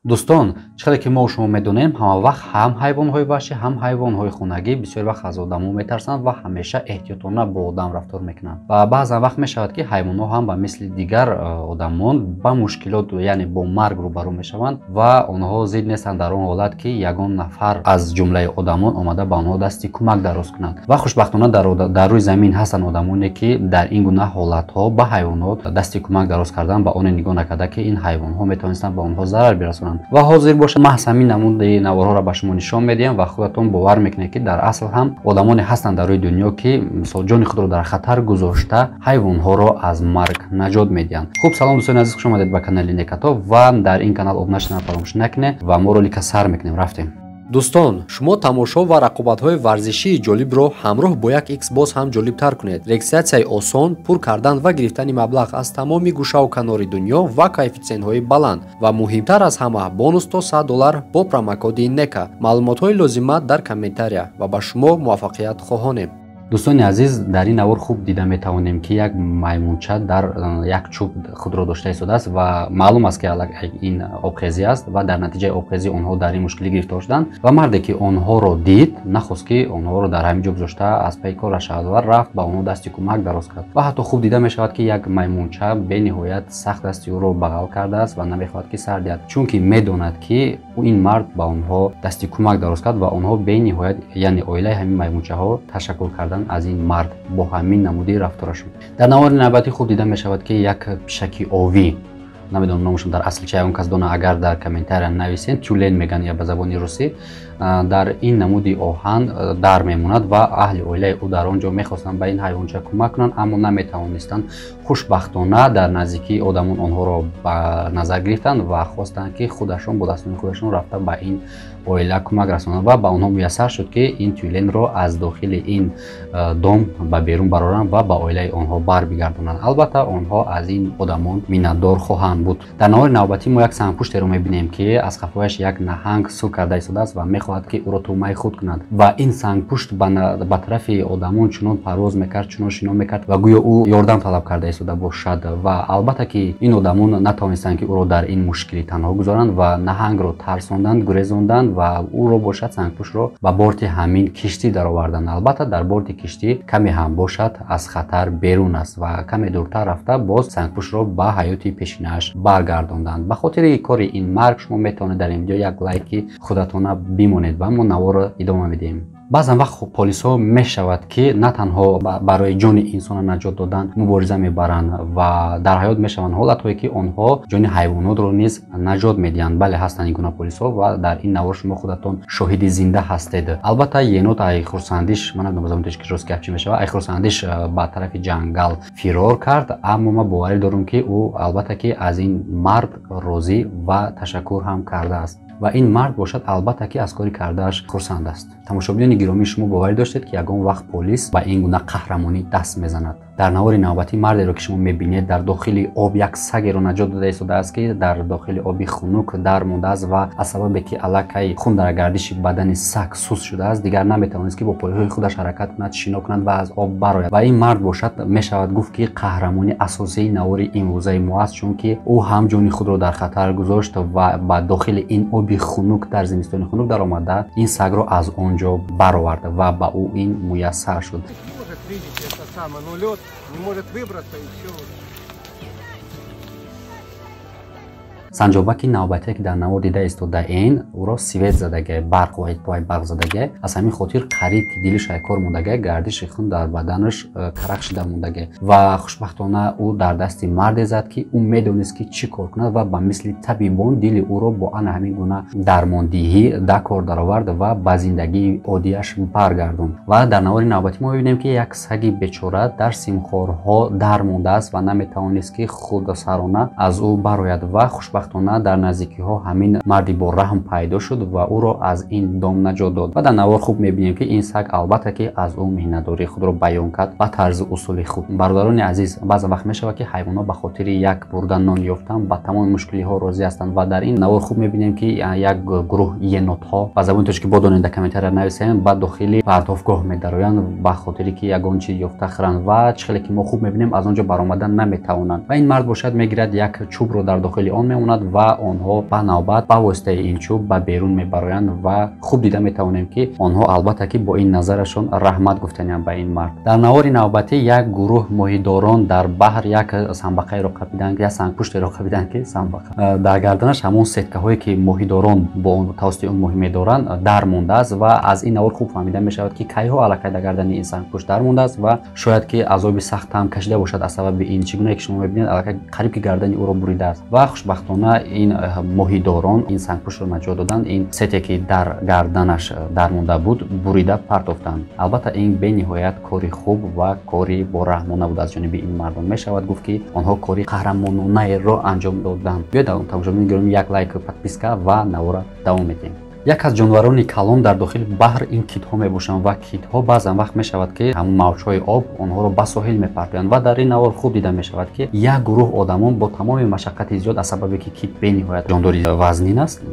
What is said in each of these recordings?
Дӯстон, чӣ хеле ки мо шумо медонем, ҳама вақт ҳам ҳайвонҳои ваҳшӣ, ҳам ҳайвонҳои хонагӣ бисёр вақт аз одамон метарсанд ва ҳамеша эҳтиётона бо одам рафтор мекунанд. Ва баъзан вақт мешавад, ки ҳайвонҳо ҳам ба мисли дигар одамон ба мушкилот, яъне бо марг рӯбарӯ мешаванд ва онҳо зид нестанд дар он ҳолат, ки ягон нафар аз ҷумлаи одамон омада ба онҳо дасти кӯмак дароз кунанд. Ва хушбахтона дар рӯи замин ҳастанд одамоне, ки дар ин гуна ҳолатҳо ба ҳайвонот дасти кӯмак дароз кардан, ба оне нигоҳ накарда, ки ин ҳайвонҳо метавонистанд ба онҳо зарар бирасонанд. Ва ҳозир бошад, маҳз ҳамин намуди наворҳоро ба шумо нишон медиҳам ва худатон бовар мекунед, ки дар асл ҳам одамоне ҳастанд дар рӯи дунё, ки мисол ҷони худро дар хатар гузошта ҳайвонҳоро аз марг наҷот медиҳанд. Хуб, салом дӯстони азиз, хуш омадед ба канали Некато ва дар ин канал обуна шудан фаромӯш накунед ва мо ролика сар мекунем. Рафтем. Дӯстон, шумо тамошо ва рақобатҳои варзишии ҷолибро ҳамроҳ бо як икс боз ҳам ҷолибтар кунед. Регистратсияи осон, пур кардан ва гирифтани маблағ аз тамоми гӯшаву канори дунё ва коэффитсиентҳои баланд ва муҳимтар аз ҳама бонус то $100 бо промокоди НЕКА. Маълумотҳои лозима дар комментария ва ба шумо муваффақият хоҳонем. Дӯстони азиз, дар ин навор хуб дида метавонем, ки як маймунча дар як чӯб худро дошта истодааст ва маълум аст, ки ин обхезӣ аст ва дар натиҷаи обхезӣ онҳо дар ин мушкилӣ гирифтор шуданд ва марде, ки онҳоро дид, нахост, ки онҳоро дар ҳамин ҷо гузошта аз пайи кор шавад ва рафт ба онҳо дасти кӯмак дароз кард. Ва ҳатто хуб дида мешавад, ки як маймунча бениҳоят сахт дасти ӯро бағал кардааст ва намехоҳад, ки сар диҳад, чунки медонад, ки ин мард ба онҳо дасти кӯмак дароз кард ва онҳо бениҳоят, яъне оилаи ҳамин маймунчаҳо, ташаккур карданд аз ин мард бо ҳамин намуди рафторашон. Дар навори навбатӣ хуб дида мешавад, ки як пишаки овӣ, намедонам номашон дар асл чи, он кас дона, агар дар комментария нависен, тюлен меган я ба забони русӣ, дар ин намуди оҳан дар мемонад ва аҳли оилаи ӯ дар он ҷо мехостанд ба ин ҳайвонча кӯмак кунанд, аммо наметавонистанд. Хушбахтона дар наздикии одамон онҳоро ба назар гирифтанд ва хостанд, ки худашон бо дастони худашон рафта ба ин оила кӯмак расонанд ва ба онҳо муяссар шуд, ки ин тюленро аз дохили ин дом ба берун бароранд ва ба оилаи онҳо барбигардонанд. Албатта, онҳо аз ин одамон миннатдор хоҳанд буд. Дар навори навбатӣ мо як сангпуштеро мебинем, ки аз қафояш як наҳанг сур карда истодааст ва мехоҳад, ки ӯро тӯъмаи худ кунад. Ва ин сангпушт ба тарафи одамон чунон парвоз мекард, чунон шино мекард ва гӯё ӯ ёрдам талаб карда истода бошад. Ва албатта, ки ин одамон натавонистанд, ки ӯро дар ин мушкилӣ танҳо гузоранд ва наҳангро тарсонданд, гурезонданд ва ӯро бошад, сангпуштро, ба борти ҳамин киштӣ дароварданд. Албатта, дар борти киштӣ каме ҳам бошад аз хатар берун аст ва каме дуртар рафта боз сангпуштро ба ҳаёти пешинааш баргардонданд. Ба хотири кори ин марг шумо метавонед дар ин видео як лайки худатона бимонед ва мо наворро идома медиҳем. Баъзан вақт полисҳо мешавад, ки на танҳо барои ҷони инсона наҷот додан мубориза мебаранд ва дар ҳаёт мешаванд ҳолатҳое, ки онҳо ҷони ҳайвонотро низ наҷот медиҳанд. Бале, ҳастанд ин гуна полисҳо ва дар ин навор шумо худатон шоҳиди зинда ҳастед. Албатта, енот ай хурсандиш, ман намедонам забони тоҷикӣ рост гап чӣ мешавад, ай хурсандиш ба тарафи ҷангал фирор кард, аммо ман боварӣ дорам, ки ӯ албатта ки аз ин мард розӣ ва ташаккур ҳам кардааст ва ин мард бошад, албатта ки аз кори кардааш хурсанд аст. Тамошобинони гиромӣ, шумо боварӣ доштед, ки ягон вақт полис ба ин гуна қаҳрамонӣ даст мезанад? Дар навори навбатӣ мардеро, ки шумо мебинед, дар дохили об як сагеро наҷот дода истодааст, ки дар дохили оби хунук дар мондааст ва аз сабабе ки аллакай хун дар гардиши бадани саг суст шудааст, дигар наметавонист, ки бо пойҳои худаш ҳаракат кунад, шино кунад ва аз об барояд. Ва ин мард бошад, мешавад гуфт, ки қаҳрамони асосии навори имрӯзаи мо аст, чунки ӯ ҳам ҷони худро дар хатар гузошт ва ба дохили ин оби хунук дар зимистони хунук даромада ин сагро аз он ҷо баровард ва ба ӯ ин муяссар шуд. Видите, это самое, ну лед не может выбраться, и все. Санҷобаки навбатие, ки дар навор дида истодаен, ӯро свет задагай, барқ, вай барқ задагай. Аз ҳамин хотир қариб ки дилиш айкор мондагай, гардиши хун дар баданаш карах шида мондагай. Ва хушбахтона ӯ дар дасти марде зад, ки ӯ медонист, ки чӣ кор кунад ва ба мисли табибон дили ӯро бо ана ҳамин гуна дармондиҳӣ да кор даровард ва ба зиндагии оддияш баргардонд. Ва дар навори навбатӣ мо мебинем, ки як саги бечора дар симхорҳо дар мондааст ва наметавонист, ки худсарона аз ӯ барояд ва хушбахтона дар наздикиҳо ҳамин марди борраҳм пайдо шуд ва ӯро аз ин дом наҷот дод. Ва дар навор хуб мебинем, ки ин саг албатта ки аз ӯ миннатдории худро баён кард ба тарзи усули худ. Бародарони азиз, баъзан вақт мешавад, ки ҳайвонҳо ба хотири як бурда нон ёфтан ба тамоми мушкилиҳо розӣ ҳастанд. Ва дар ин навор хуб мебинем, ки як гурӯҳ енотҳо, ба забони тоҷикӣ бодонед, дар комментария нависем, ба дохили партовгоҳ медароянд ба хотире ки ягон чиз ёфта хӯранд ва чӣ хеле ки мо хуб мебинем, аз он ҷо баромадан наметавонанд. Ва ин мард бошад, мегирад, як чӯбро дар дохили он мемонад. мемонад ва онҳо ба навбат ба воситаи ин чӯб ба берун мебароянд ва хуб дида метавонем, ки онҳо албатта ки бо ин назарашон раҳмат гуфтанианд ба ин мард. Дар навори навбатӣ як гурӯҳ моҳидорон дар баҳр як санбақаеро қапиданд, як сангпуштеро қапиданд, ки санбақа дар гарданаш ҳамон сеткаҳое, ки моҳидорон бо тавассути он моҳӣ медоранд, дар мондааст ва аз ин навор хуб фаҳмида мешавад, ки кайҳо аллакай дар гардани ин сангпушт дар мондааст ва шояд ки азоби сахт ҳам кашида бошад аз сабаби ин. Чӣ гунае ки шумо мебинед, аллакай қариб ки гардани ӯро буридааст ва хушбахтона ин моҳидорон ин сангпуштро наҷот доданд, ин сете, ки дар гарданаш дар монда буд, бурида партофтанд. Албатта, ин бениҳоят кори хуб ва кори бораҳмона буд аз ҷониби ин мардон. Мешавад гуфт, ки онҳо кори қаҳрамононаеро анҷом доданд. Биёед, тамошобинони гиромӣ, як лайк, подписка ва навора давом медиҳем. Як аз ҷонварони калон дар дохили баҳр ин китҳо мебошанд ва китҳо баъзан вақт мешавад, ки ҳамон мавҷҳои об онҳоро ба соҳил мепартоянд ва дар ин навор хуб дида мешавад, ки як гурӯҳ одамон бо тамоми машаққати зиёд, аз сабабе ки кит бениҳоят ҷондори вазнин аст,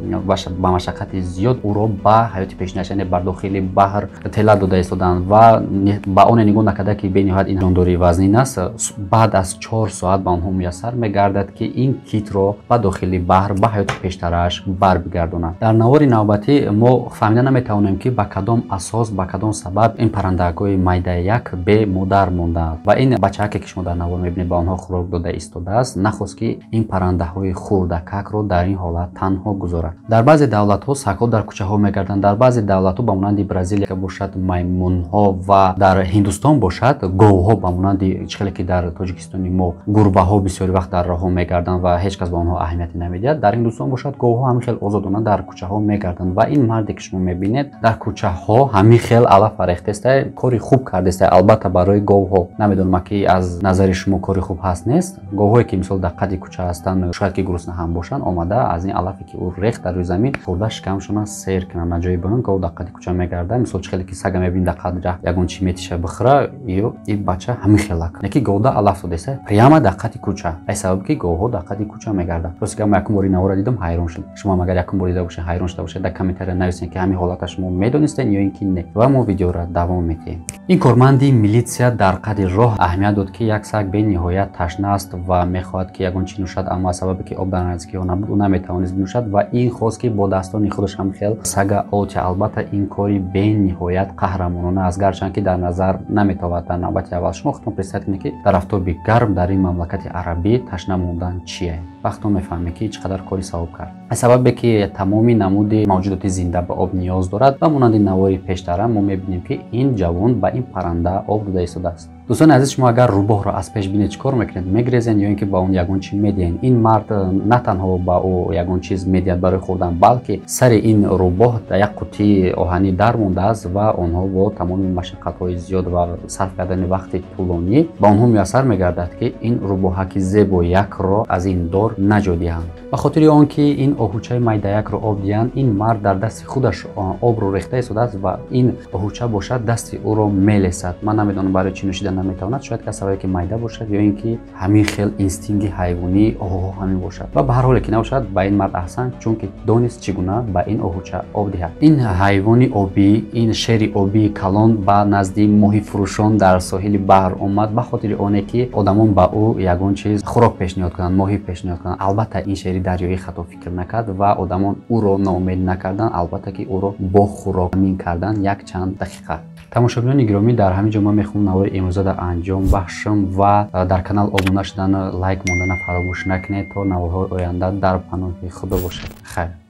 ба машаққати зиёд ӯро ба ҳаёти пешинаш, яъне бар дохили баҳр тела дода истоданд ва ба оне нигоҳ накарда, ки бениҳоят ин ҷондори вазнин аст, баъд аз 4 соат ба онҳо муяссар мегардад, ки ин китро ба дохили баҳр, ба ҳаёти пештарааш барбигардонанд. Дар навори навбатӣ мо фаҳмида наметавонем, ки ба кадом асос, ба кадом сабаб ин паррандагои майдаяк бемодар мондаанд ва ин бачааке, ки шумо дар навор мебинед, ба онҳо хӯрок дода истодааст, нахост, ки ин паррандаҳои хурдакакро дар ин ҳолат танҳо гузорад. Дар баъзе давлатҳо сагҳо дар кӯчаҳо мегарданд, дар баъзе давлатҳо, ба монанди Бразилия бошад, маймунҳо ва дар Ҳиндустон бошад, говҳо, ба монанди чӣ хеле ки дар Тоҷикистони мо гурбаҳо бисёри вақт дар роҳҳо мегарданд ва ҳеҷ кас ба онҳо аҳамияте намедиҳад, дар Ҳиндустон бошад, говҳо ҳамин хел озодона дар кӯчаҳо мегарданд. Ва ин марде, ки шумо мебинед, дар кӯчаҳо ҳамин хел алаф рехтеста, кори хуб кардеста. Албатта, барои говҳо намедонам, ки аз назари шумо кори хуб ҳаст, нест. Говҳое, ки мисол дар қади кӯча ҳастанд, шояд ки гурусна ҳам бошанд, омада аз ин алафе, ки ӯ рехт дар рӯи замин, хӯрда, шикамшона сер кунанд. Наҷои баён, гов дар қади кӯча мегардад, мисол чӣ хеле ки сага мебини, дар қади раҳ ягон чи метиша бихӯра, ё ин бача ҳамин хелак яки говда алаф додеста прямо дар қади кӯча, ай сабаб ки говҳо дар қади кӯча мегарданд. Рости гап, якум бори навора дидам, ҳайрон шудам. Шумо агар якум бор дида бошед, ҳайрон шуда бошед, дар комментария нависед, ки ҳамин ҳолата шумо медонистед ё ин ки не. Ва мо видеоро давом медиҳем. Ин корманди милитсия дар қади роҳ аҳамият дод, ки як саг бениҳоят ташна аст ва мехоҳад, ки ягон чи нӯшад, аммо аз сабабе ки об дар наздикиҳо набуд, ӯ наметавонист бинӯшад ва ин хост, ки бо дастони худаш ҳам хел сага отя. Албатта, ин кори бениҳоят қаҳрамонона аст, гарчанд ки дар назар наметавад. Дар навбати аввал шумо худтон представить кунед, ки дар афтоби гарм дар ин мамлакати арабӣ ташна мондан чие. Вақтон мефаҳмед, ки чӣ қадар кори савоб кард. Аз сабабе ки тамоми намуди мавҷудоти зинда ба об ниёз дорад, ба монанди навори пештара мо мебинем, ки ин ҷавон ба ин парранда об дода истодааст. Дӯстони азиз, шумо агар рӯбоҳро аз пеш бинед, чӣ кор мекунед? Мегрезен ё ин ки ба он ягон чӣ медиҳед? Ин мард на танҳо ба ӯ ягон чиз медиҳад барои хӯрдан, балки сари ин рӯбоҳ дар як қуттии оҳанӣ дар мондааст ва онҳо бо тамоми машаққатҳои зиёд ва сарф кардани вақти тӯлонӣ ба онҳо муяссар мегардад, ки ин рӯбоҳаки зебоякро аз ин дор наҷот диҳанд. Ба хотири он ки ин оҳучаи майдаякро об диҳанд, ин мард дар дасти худаш обро рехта истодааст ва ин оҳуча бошад, дасти ӯро мелесад. Ман намедонам, барои чӣ нӯшида наметавонад. Шояд ки аз сабабе ки майда бошад ё ин ки ҳамин хел инстинкти ҳайвонии оҳуҳо ҳамин бошад. Ва ба ҳар ҳоле ки набошад, ба ин мард аҳсан, чунки донист, чӣ гуна ба ин оҳуча об диҳад. Ин ҳайвони обӣ, ин шери обии калон ба назди моҳифурӯшон дар соҳили баҳр омад, ба хотири оне ки одамон ба ӯ ягон чиз хӯрок пешниҳод кунанд, моҳӣ пешниҳод кунанд. Албатта, ин шери дарёӣ хато фикр накард ва одамон ӯро ноумед накарданд. Албатта ки ӯро бо хӯрок амин карданд як чанд дақиқа. Тамошобинони гиромӣ, дар ҳамин ҷо ман мехоҳам навори имрӯза дар анҷом бахшам ва дар канал обуна шудану лайк мондана фаромӯш накунед. То наворҳои оянда дар паноҳи Худо бошед. Хайр.